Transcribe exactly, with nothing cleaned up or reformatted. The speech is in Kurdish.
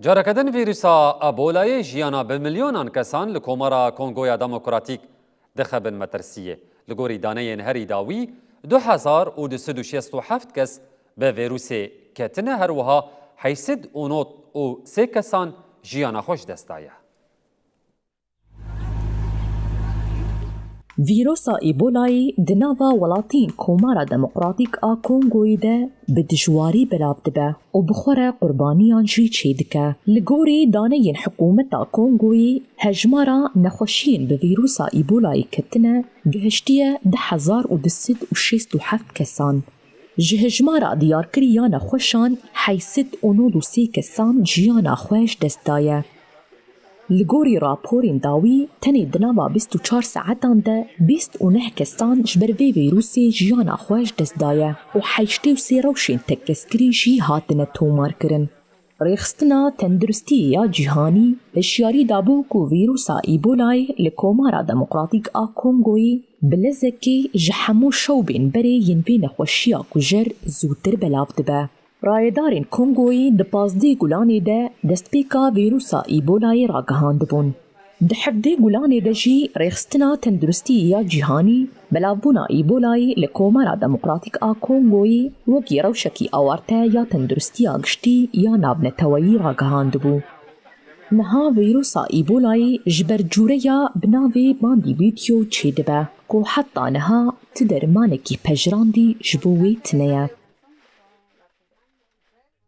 Careke din vîrusa Ebolayê jiyana bi milyonan kesan li Komara Kongoya Demokratîk dixe bin metirsiyê. Li gorî daneyên herî dawî, du hezar û du sed û şêst û heft kes bi vîrusê ketine, her wiha heyşt sed û nod û sê kesan jiyana xwe ji dest daye. Vîrusa Ebolayê di nava welatên Komara Demokratîk a Kongoyê de bi dijwarî belav dibe û bi xwe re qurbaniyan jî çêdike. Li gorî daneyên hikûmeta Kongoyê, hejmara nexweşiyên bi vîrusa Ebolayê ketine gihiştiye du hezar û du sed û şêst û heft kesan. Ji hejmara diyarkirî ya nexweşan, heyşt sed û nod û sê kesan jiyana xwe ji dest daye. Li gorî raporên dawî, tenê di nava bîst û çar saetan de bîst û neh kesan ji ber vê vîrusê jiyana xwe ji dest daye û heştê û sê rewşên tekkeskirî jî hatine tomarkirin. Rêxistina Tenduristiyê ya Cîhanî hişyarî dabû ku vîrusa Ebolayê li Komara Demokratîk a Kongoyê bi lezekê ji hemû şewbên berê yên vê nexweşiya kujer zûtir belav dibe. Rayedarên Kongoyê di pazdeh Gulanê de destpêka vîrusa Ebolayê ragihandibûn. Di hevdeh Gulanê de jî Rêxistina Tenduristiyê ya Cîhanî belavbûna Ebolayê li Komara Demokratîk a Kongoyê wekî rewşekî awarte ya tenduristiya giştî ya navneteweyî ragihandibû. Niha vîrusa Ebolayê ji ber cûreya bi navê bandî vîdyo çêdibe ku heta niha ti dermanekî pejirandî ji bo wê tune ye.